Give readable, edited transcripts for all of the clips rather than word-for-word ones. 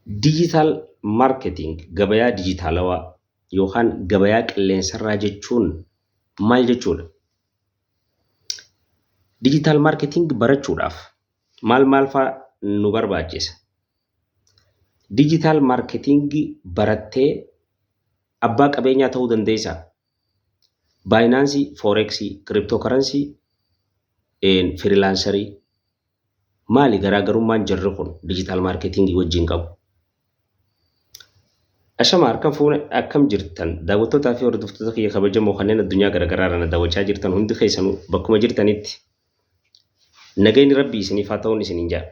Digital marketing, gabayaa dijitaalawaa yookaan gabayaa qilleensarraa jechuun maal jechuudha? Digital marketing barachuudhaaf maal maal faa nu barbaachisa? Digital marketing barattee abbaa qabeenyaa ta'uu dandeessaa? Binance, Forex, cryptocurrency, freelancer maali garaagarummaan jarri kun digital marketing wajjin qabu? Ashama, harka fuune, akkam jirtan? Daawwattootaa fi hordoftoota kiyya kabajamoo kanneen addunyaa garaagaraa irra na daawwachaa jirtan hundi keessanuu, bakkuma jirtanitti nagayni Rabbii isiniif haa ta'uun isiniin jedha.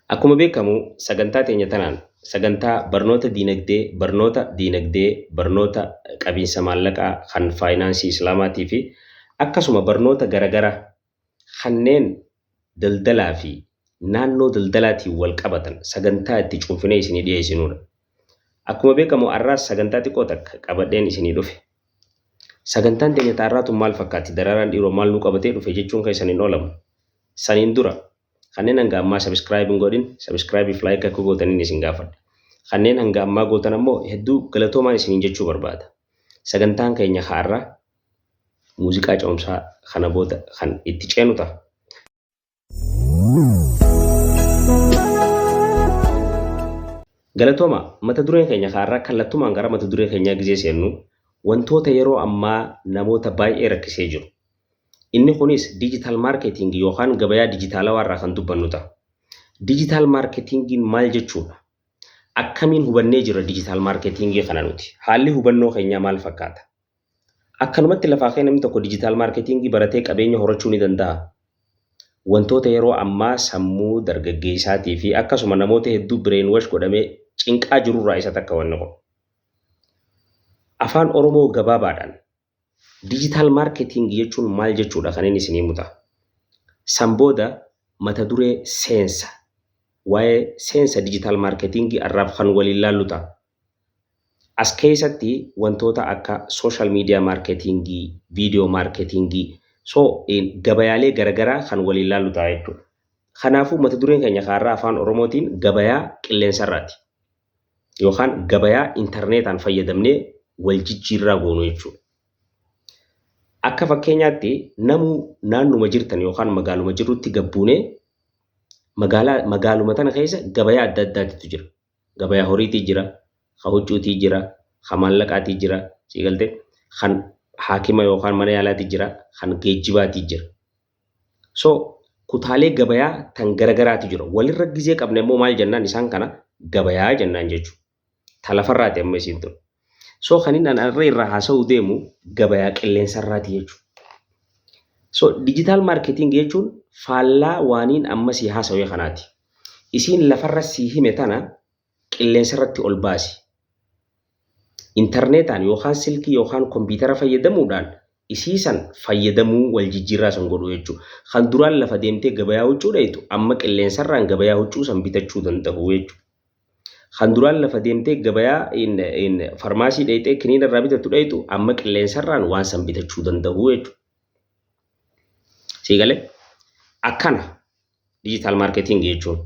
Akkuma beekamu, sagantaa teenya tanaan sagantaa barnoota diinagdee, barnoota diinagdee, barnoota qabiinsa maallaqaa kan faayinaansii islaamaatii fi akkasuma barnoota garaagaraa kanneen daldalaa fi naannoo daldalaatiin wal qabatan sagantaa itti cuunfinee isinii dhiyeessinudha. Akkuma beekamu, har'aas sagantaa xiqqoo takka qabadheen isinii dhufe. Sagantaan teenya ta'arraa tun maal fakkaatti? Daraaraan dhiiroo maal nu qabatee dhufe jechuun keessan hin oolamu. Saniin dura, kanneen hanga ammaa subscribe hin godhin, subscribe fi like akka gootaniin isin gaafadha. Kanneen hanga ammaa gootan ammoo hedduu galatoomaan isiniin jechuu barbaada. Sagantaan keenya har'a muuziqaa ce'umsaa kana booda kan itti ceenu ta'a. Galatooma. Mata dureen keenya har'aa, kallattumaan gara mata duree keenyaa gizee seennu, wantoota yeroo ammaa namoota baay'ee rakkisee jiru. Inni kunis digital marketing yookaan gabayaa dijitaalawaa irraa kan dubbannu ta'a. Digital marketingiin maal jechuudha? Akkamiin hubannee jira digital marketingii kana nuti? Haalli hubannoo keenyaa maal fakkaata? Akkanumatti lafaa kee namni tokko digital marketingii baratee qabeenya horachuu ni danda'a? Wantoota yeroo ammaa sammuu dargaggeessaatii fi akkasuma namoota hedduu brainwash godhamee cinqaa jirurraa isa takka wanni kun. Afaan Oromoo gabaabaadhaan digital marketing jechuun maal jechuudha kan inni isinii himu ta'a. San booda mata duree seensa, waa'ee seensa digital marketingii har'aaf kan waliin laallu ta'a. As keessatti wantoota akka social media marketingii, video marketingii, so gabayaalee garaagaraa kan waliin laallu ta'a jechuudha. Kanaafuu, mata dureen keenya har'aa afaan Oromootiin gabayaa qilleensarraati. Yookaan gabayaa intarneetaan fayyadamnee wal jijjiirraa goonu jechuudha. Akka fakkeenyaatti, namuu naannuma jirtan yookaan magaaluma jirrutti gabbuunee, magaalaa magaaluma tana keessa gabayaa adda addaatitu jira. Gabayaa horiitii jira, ka huccuutii jira, ka maallaqaatii jira, sii galtee, kan haakima yookaan mana yaalaatii jira, kan geejjibaatii jira. So kutaalee gabayaa tan garagaraatu jira. Walirra gizee qabne immoo maal jennaan? Isaan kana gabayaa jennaan jechuudha. Ta lafarraati amma isiin tun. So kan inni har'a irraa haasa'uu deemu gabayaa qilleensarraati jechuudha. So digital marketing jechuun faallaa waaniin amma sii haasawee kanaati. Isiin lafarra sii hime tana qilleensarratti ol baasi. Intarneetaan yookaan silkii yookaan kompiitara fayyadamuudhaan isii san fayyadamuu, wal jijjiirraa san godhu jechuudha. Kan duraan lafa deemtee gabayaa huccuu dheeytu, amma qilleensarraan gabayaa huccuu san bitachuu danda'u jechuudha. Kan duraan lafa deemtee gabayaa farmaasii dheeyxee kiniina irraa bitattu dheeytu, amma qilleensarraan waan san bitachuu danda'u jechuudha. Sii galee? Akkana digital marketing jechuun.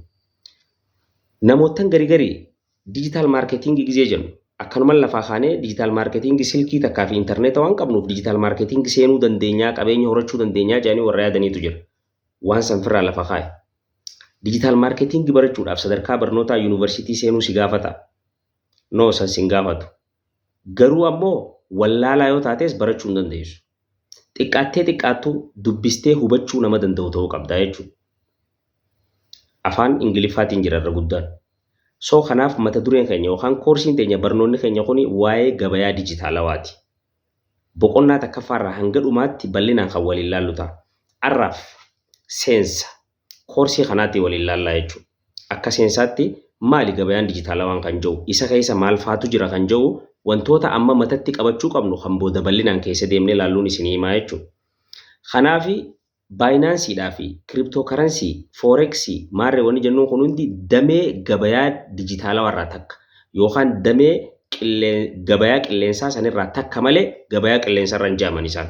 Namoottan garii garii digital marketing gizee jennu, akkanumaan lafaa kaanee digital marketing, silkii takkaa fi intarneeta waan qabnuuf digital marketing seenuu dandeenyaa, qabeenya horachuu dandeenyaa jedhanii warra yaadaniitu jira. Waan san firraa lafa kaa'e. Digital marketing barachuudhaaf sadarkaa barnootaa yuunivarsiitii seenuu si gaafata? No, san sin gaafatu. Garuu ammoo wallaalaa yoo taates barachuu hin dandeessu. Xiqqaattee xiqqaattuu dubbistee hubachuu nama danda'u ta'uu qabda jechuudha. Afaan Ingiliffaatiin jira irra guddaan. So kanaaf mata dureen keenya yookaan koorsiin teenya, barnoonni keenya kuni waa'ee gabayaa dijitaalawaati. Boqonnaa takkaffaarraa hanga dhumaatti bal'inaan kan waliin laallu ta'a. Har'aaf seensa koorsii kanaatti waliin laallaa jechuudha. Akka seensaatti maali gabayaan dijitaalawaan kan jiru, isa keessa maal faatu jira kan jiru, wantoota amma matatti qabachuu qabnu kan booda bal'inaan keessa deemnee laalluun isinii himaa jechuudha. Kanaaf Binanceiidhaa fi cryptocurrency, forexii, maarree wanni jennuun kun hundi damee gabayaa dijitaalawaa irraa takka yookaan damee gabayaa qilleensaa sanirraa takka malee gabayaa qilleensaa irra hin jaaman isaan.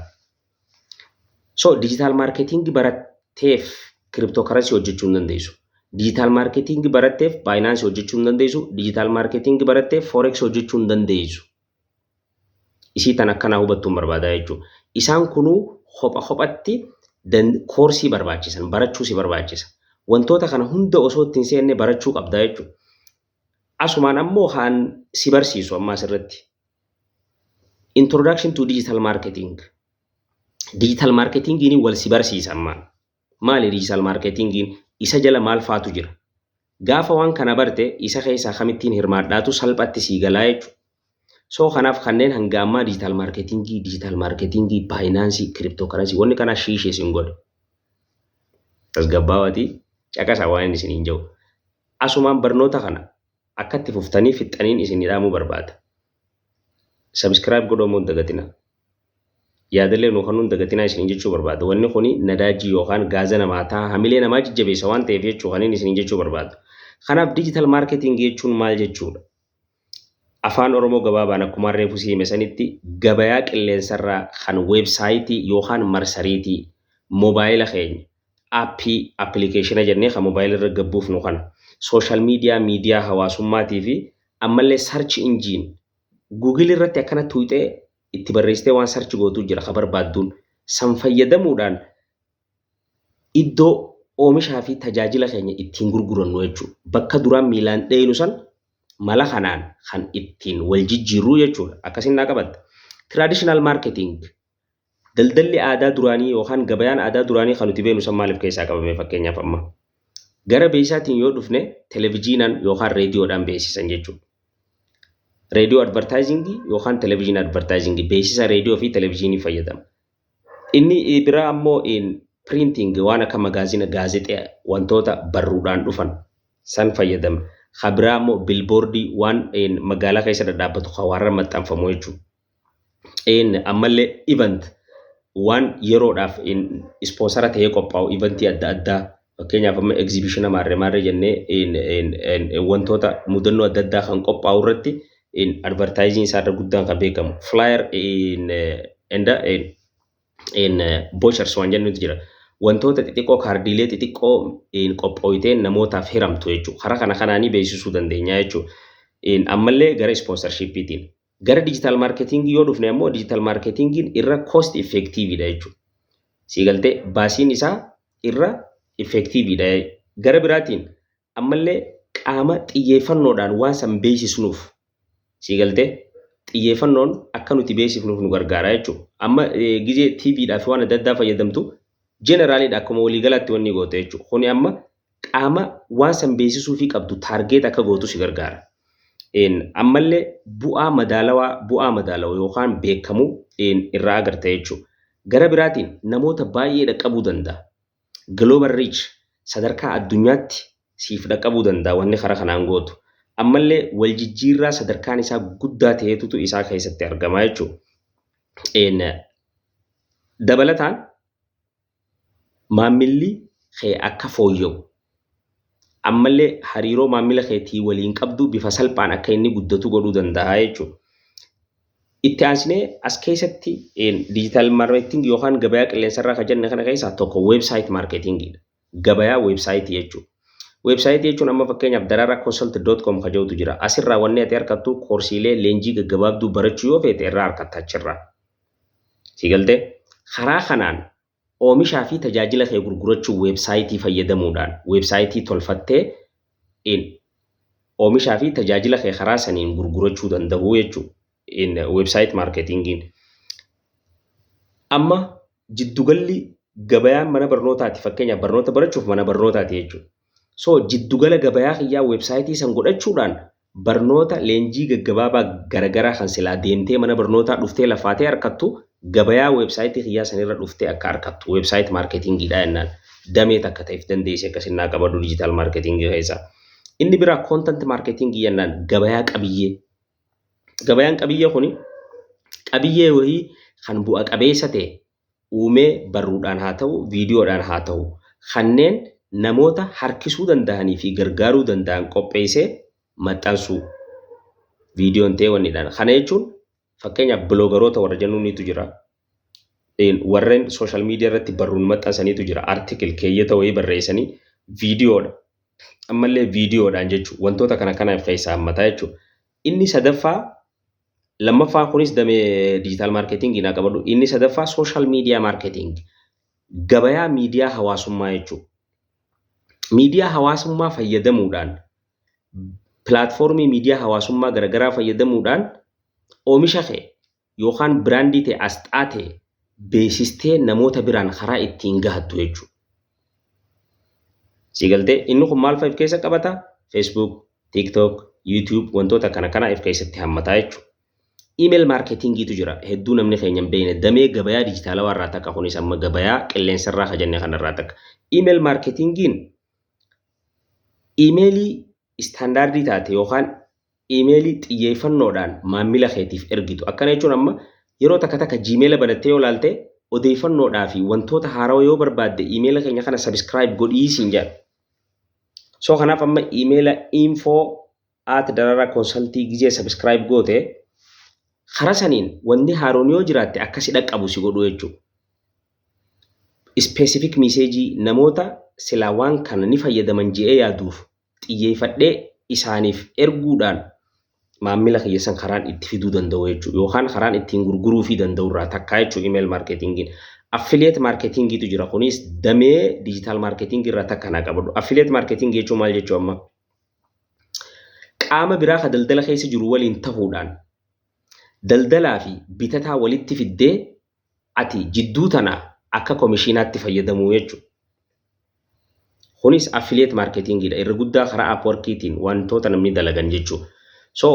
So digital marketingii baratteef cryptocurrency hojjechuu hin dandeessu. Digital marketing baratteef Binance hojjechuu hin dandeessu. Digital marketing baratteef forex hojjechuu hin dandeessu. Isii tan akkanaa hubattuun barbaadaa jechuudha. Isaan kunuu kopha kophatti koorsii barbaachisan, barachuu si barbaachisa. Wantoota kana hunda osoo ittiin seenne barachuu qabda jechuudha. Asumaan ammoo haan si barsiisu amma asirratti. Introduction to digital marketing. Digital marketingiin wal si barsiisa ammaan. Maali digital marketingiin? Isa jala maal faatu jira? Gaafa waan kana barte, isa keessaa kamittiin hirmaadhaatu salphatti sii galaa jechuudha. So kanaaf kanneen hanga ammaa digital marketingii, digital marketingii, Binance, cryptocurrency, wanni kanaa shiishee sin godhe. Tasgabbaawaatii caqasaa waan inni isiniin jedhu. Asumaan barnoota kana akka itti fuftanii fixxaniin isin dhaamuu barbaada. Subscribe godhuu immoo hin dagatinaa. Yaadallee nu kanuun dagatinaa isiniin jechuu barbaada. Wanni kuni nadaajii yookaan gaaza namaa ta'a, hamilee namaa jajjabeessa waan ta'eef jechuu kan inni isiniin jechuu barbaadu. Kanaaf digital marketing jechuun maal jechuudha? Afaan Oromoo gabaabaan akkuma reefu si hime sanitti, gabayaa qilleensarraa kan weebsaayitii yookaan marsariitii, moobaayila keenya, aappii, appilikeeshina jennee kan moobaayila irra gabbuufnu kana, social media, miidiyaa hawaasummaatii fi ammallee search engine Google irratti akkana tuuxee itti barreessitee waan search gootuu jira ka barbaadduun san fayyadamuudhaan iddoo oomishaa fi tajaajila keenya ittiin gurgurannu jechuudha. Bakka duraan miilaan dheeynu san mala kanaan kan ittiin wal jijjiirruu jechuudha. Akkasiin naa qabatta. Traditional marketing, daldalli aadaa duraanii yookaan gabayaan aadaa duraanii kan nuti beeknu san maaliif keessaa qabame? Fakkeenyaaf amma gara beeksisaatiin yoo dhufne, televijiinaan yookaan reediyoodhaan beeksisan jechuudha. Reediyoo advertisingii yookaan television advertisingii, beeksisa reediyoo fi televijiinii fayyadama. Inni biraa ammoo printing, waan akka magaazina, gaazexaa, wantoota barruudhaan dhufan san fayyadama. Kan biraa ammoo billboardii, waan magaalaa keessa dhadhaabbatu kan warra maxxanfamu jechuudha. Ammallee event, waan yeroodhaaf sponsor ta'ee qophaa'u, eventii adda addaa, fakkeenyaaf amma exhibitiona maarree maarree jennee wantoota mudannoo adda addaa kan qophaa'u irratti advertising isaa irra guddaan kan beekamu. Flyer and brochures waan jennutu jira. Wantoota xixiqqoo, kaardiilee xixiqqoo qophooyitee namootaaf hiramtu jechuudha. Karaa kana kanaanii beeksisuu dandeenya jechuudha. Ammallee gara sponsorshipiitiin. Gara digital marketingii yoo dhufne ammoo, digital marketingiin irra cost effectiveidha jechuudha. Sii galtee? Baasiin isaa irra effectiveidha. Gara biraatiin ammallee qaama xiyyeeffannoodhaan waan san beeksisnuuf, sii galtee, xiyyeeffannoon akka nuti beeksifnuuf nu gargaara jechuudha. Amma gizee TVdhaa fi waan adda addaa fayyadamtu generaliidha, akkuma waliigalaatti wanni goote jechuudha. Kuni amma qaama waan san beeksisuufii qabdu target akka gootu si gargaara. Ammallee bu'aa madaalawaa yookaan beekamuu irraa agarta jechuudha. Gara biraatiin namoota baay'ee dhaqqabuu danda'a. Global reach, sadarkaa addunyaatti siif dhaqqabuu danda'a wanni karaa kanaan gootu. Ammallee wal jijjiirraa sadarkaan isaa guddaa ta'etutu isaa keessatti argama jechuudha. Dabalataan maammilli kee akka fooyya'u, ammallee hariiroo maamila keetii waliin qabdu bifa salphaan akka inni guddatu godhuu danda'a jechuudha. Itti aansinee as keessatti digital marketing yookaan gabayaa qilleensarraa kan jenne kana keessaa tokko website marketingiidha. Gabayaa weebsaayitii jechuudha. Weebsaayitii jechuun amma fakkeenyaaf daraaraconsult.com kan jedhutu jira. Asirraa wanni ati argattu koorsiilee leenjii gaggabaabduu barachuu yoo feete irraa argatta achirraa. Si galtee? Karaa kanaan oomishaa fi tajaajila kee gurgurachuu weebsaayitii fayyadamuudhaan, weebsaayitii tolfattee oomishaa fi tajaajila kee karaa saniin gurgurachuu danda'u jechuudha. Website marketingiin. Amma jiddugalli gabayaan mana barnootaati, fakkeenyaaf barnoota barachuuf mana barnootaati jechuudha. So jiddugala gabayaa kiyyaa weebsaayitii san godhachuudhaan barnoota leenjii gaggabaabaa garagaraa kan silaa deemtee mana barnootaa dhuftee lafaatee harkattu, gabayaa weebsaayitii kiyyaa sanirra dhuftee akka harkattu website marketingiidha jennaan. Damee takka ta'eef dandeessee akkasin naa qabadhu digital marketingii keessaa. Inni biraa content marketingii jennaan, gabayaa qabiyyee. Gabayaan qabiyyee kuni qabiyyee wayii kan bu'a qabeessa ta'e uumee, barruudhaan haa ta'u, viidiyoodhaan haa ta'u, kanneen namoota harkisuu danda'anii fi gargaaruu danda'an qopheessee maxxansuu, viidiyoon ta'e wanniidhaan. Kana jechuun fakkeenyaaf bloggeroota warra jennuunitu jira. Warreen social media irratti barruun maxxansaniitu jira. Article, keeyyata wayii barreessanii viidiyoodha. Ammallee viidiyoodhaan jechuudha. Wantoota kana kanaaf keessaa hammataa jechuudha. Inni sadaffaa, lammaffaa kunis damee digital marketingii naa qabadhu. Inni sadaffaa social media marketing. Gabayaa miidiyaa hawaasummaa jechuudha. Miidiyaa hawaasummaa fayyadamuudhaan, platformii miidiyaa hawaasummaa garaagaraa fayyadamuudhaan oomisha kee yookaan brandii ta'e, asxaa ta'e beeksistee namoota biraan karaa ittiin gahattu jechuudha. Si galtee? Inni kun maal fa'a of keessa qabata? Facebook, TikTok, YouTube, wantoota kana kana of keessatti hammataa jechuudha. Email marketingiitu jira. Hedduu namni keenya hin beekne damee gabayaa dijitaalawaa irraa takka. Kunis amma gabayaa qilleensarraa ka jenne kanarraa takka. Email marketingiin emailii standardii taate yookaan emailii xiyyeeffannoodhaan maamila keetiif ergitu. Akkana jechuun amma yeroo takka takka Gmaila banattee yoo ilaalte, odeeffannoodhaa fi wantoota haarawaa yoo barbaadde emaila keenya kana subscribe godhii siin jedha. So kanaaf amma emaila info@dararaconsultii gizee subscribe goote, karaa saniin wanni haaroon yoo jiraatte akkasi dhaqqabu si godhu jechuudha. Specific messageii namoota silaa waan kana ni fayyadaman je'ee yaaduuf xiyyeeffadhee isaaniif erguudhaan maamila kiyya san karaan itti fiduu danda'u jechuudha. Yookaan karaan ittiin gurguruu fi danda'u irraa takkaa jechuudha email marketingiin. Affiliate marketingiitu jira. Kunis damee digital marketingii irraa takka naa qabadhu. Affiliate marketingii jechuun maal jechuu amma? Qaama biraa ka daldala keessa jiru waliin tahuudhaan daldalaa fi bitataa walitti fiddee ati jidduu tana akka commissionaatti fayyadamuu jechuudha. Kunis affiliate marketingiidha. Irra guddaa karaa Upworkiitiin wantoota namni dalagan jechuudha. So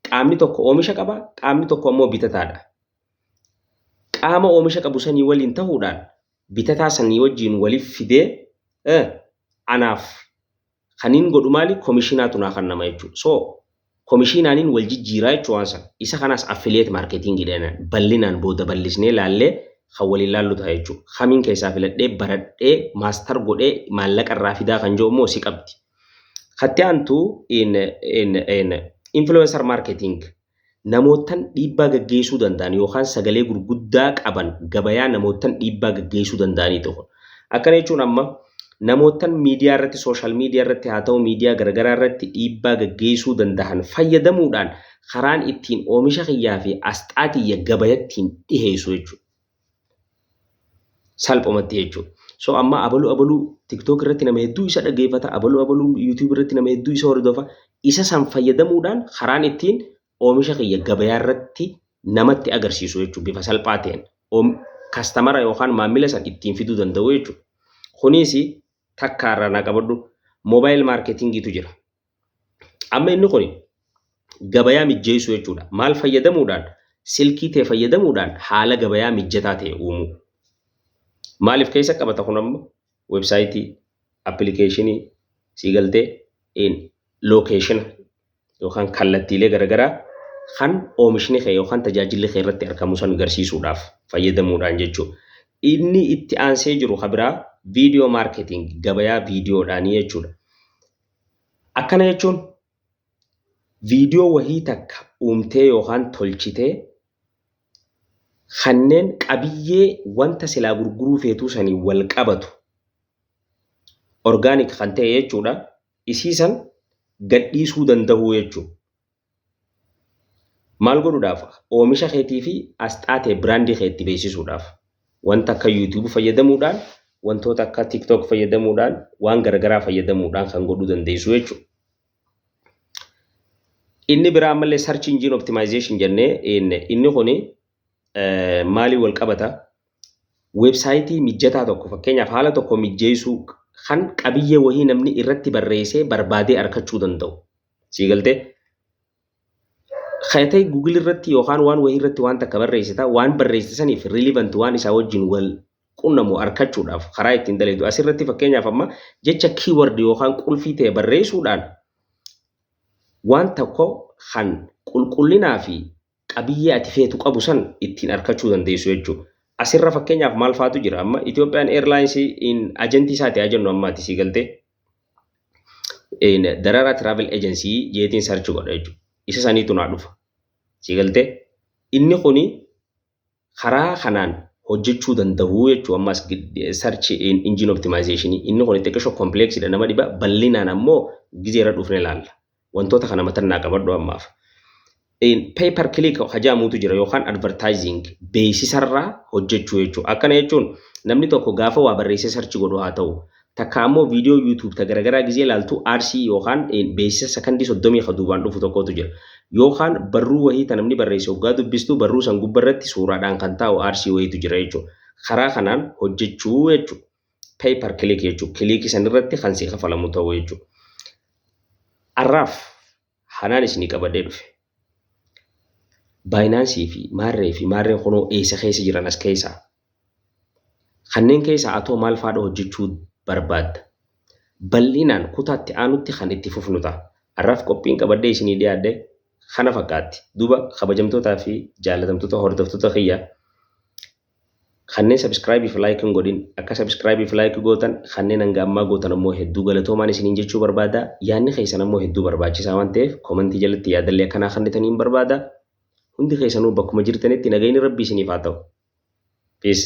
qaamni tokko oomisha qaba, qaamni tokko ammoo bitataadha. Qaama oomisha qabu sanii waliin tahuudhaan bitataa sanii wajjin waliif fidee anaaf kaniin godhu maali? Commissionaatu naa kennama jechuudha. So commissionaaniin wal jijjiiraa jechuu waan sana. Isa kanaas affiliate marketingiidhaan bal'inaan booda bal'isnee laallee kan waliin laallu ta'a jechuudha. Kamiin keessaa filadhee baradhee master godhee maallaqa irraa fidaa kan jiru immoo si qabdi. Katti aantu influencer marketing, namootan dhiibbaa gaggeessuu danda'an yookaan sagalee gurguddaa qaban, gabayaa namootan dhiibbaa gaggeessuu danda'anii tokko. Akkana jechuun amma namootan miidiyaa irratti, social media irratti haa ta'u, miidiyaa garaagaraa irratti dhiibbaa gaggeessuu danda'an fayyadamuudhaan karaan ittiin oomisha kiyyaa fi asxaa kiyya gabayattiin dhiheessu jechuudha. Salphumatti jechuudha. So amma abaluu abaluu TikTok irratti nama hedduu isa dhaggeeffata, abaluu abaluu YouTube irratti nama hedduu isa hordofa. Isa san fayyadamuudhaan karaan ittiin oomisha kiyya gabayaa irratti namatti agarsiisu jechuudha bifa salphaa ta'een. Customera yookaan maamila san ittiin fiduu danda'u jechuudha. Kunis takka irraa naa qabadhu. Mobile marketingiitu jira. Amma inni kun gabayaa mijjeessuu jechuudha. Maal fayyadamuudhaan? Silkii ta'e fayyadamuudhaan haala gabayaa mijataa ta'e uumuu. Maaliif keessa qabata kun amma? Websiteii, applicationii, siigaltee, locationa yookaan kallattiilee garaagaraa kan oomishni kee yookaan tajaajilli kee irratti argamu san agarsiisuudhaaf fayyadamuudhaan jechuudha. Inni itti aansee jiru kan biraa video marketing, gabayaa viidiyoodhaanii jechuudha. Akkana jechuun viidiyoo wahii takka uumtee yookaan tolchitee kanneen qabiyyee wanta silaa gurguruu feetuu sanii wal qabatu, organic kan ta'e jechuudha. Isii san gadhiisuu danda'uu jechuudha. Maal godhuudhaaf? Oomisha keetii fi asxaa ta'e, brandii kee itti beeksisuudhaaf. Wanta akka YouTube fayyadamuudhaan, wantoota akka TikTok fayyadamuudhaan, waan garaagaraa fayyadamuudhaan kan godhuu dandeessu jechuudha. Inni biraa ammallee search engine optimization jennee, inni kuni maaliin wal qabata? Websiteii mijataa tokko, fakkeenyaaf haala tokko mijeessuu kan qabiyyee wahii namni irratti barreessee barbaadee argachuu danda'u. Sii galtee? Kayatee Google irratti yookaan waan wahii irratti waan takka barreessita, waan barreessite saniif relevant, waan isaa wajjin wal qunnamu argachuudhaaf karaa ittiin daleedu. Asirratti fakkeenyaaf amma jecha keyword yookaan qulfii ta'e barreessuudhaan waan tokko kan qulqullinaa fi qabiyyee ati feetu qabu san ittiin argachuu dandeessu jechuudha. Asirra fakkeenyaaf maal faatu jira? Amma Ethiopian Airlines agentii isaati haa jennu. Amma ati sii galtee Dararaa Travel Agency jeetiin search godha jechuudha. Isa saniitu naa dhufa. Sii galtee? Inni kuni karaa kanaan hojjechuu danda'u jechuudha. Ammas search engine optimization inni kun xiqqisho complex dha, nama dhiba. Bal'inaan ammoo gizee irra dhufne ilaalla. Wantoota kana matannaa qabadhu ammaaf. Pay per click hajaamuutu jira yookaan advertising beeksisarraa hojjechuu jechuudha. Akkana jechuun namni tokko gaafa waa barreessee search godhu haa ta'u, takka ammoo viidiyoo YouTube ta garagaraa gizee ilaaltu ads yookaan beeksisa sakandii 30 ka duubaan dhufu tokkotu jira. Yookaan barruu wahii ta namni barreesse hoggaa dubbistu barruu san gubbarratti suuraadhaan kan taa'u ads wayiitu jira jechuudha. Karaa kanaan hojjechuu jechuudha. Pay per click jechuudha. Click san irratti kan si kafalamu ta'u jechuudha. Arraaf hanaan isinii qabadhee dhufe. Binance fi maarree fi maarreen kunoo eessa keessa jiran as keessaa? Kanneen keessaa atoo maal faadha hojjechuu barbaadda? Bal'inaan kutaatti aanutti kan itti fufnu ta'a. Har'aaf qophiin qabadhee isinii dhiyaadhe kana fakkaatti. Duuba kabajamtootaa fi jaalatamtoota hordoftoota kiyya, kanneen subscribe fi like hin godhin akka subscribe fi like gootan, kanneen hanga ammaa gootan ammoo hedduu galatoomaan isiniin jechuu barbaada. Yaadni keessan ammoo hedduu barbaachisaa waan ta'eef comment jalatti yaadallee akkanaa kennitaniin barbaada. Hundi keessanuu bakkuma jirtanitti nagayni Rabbii isiniif haa ta'u. Peace.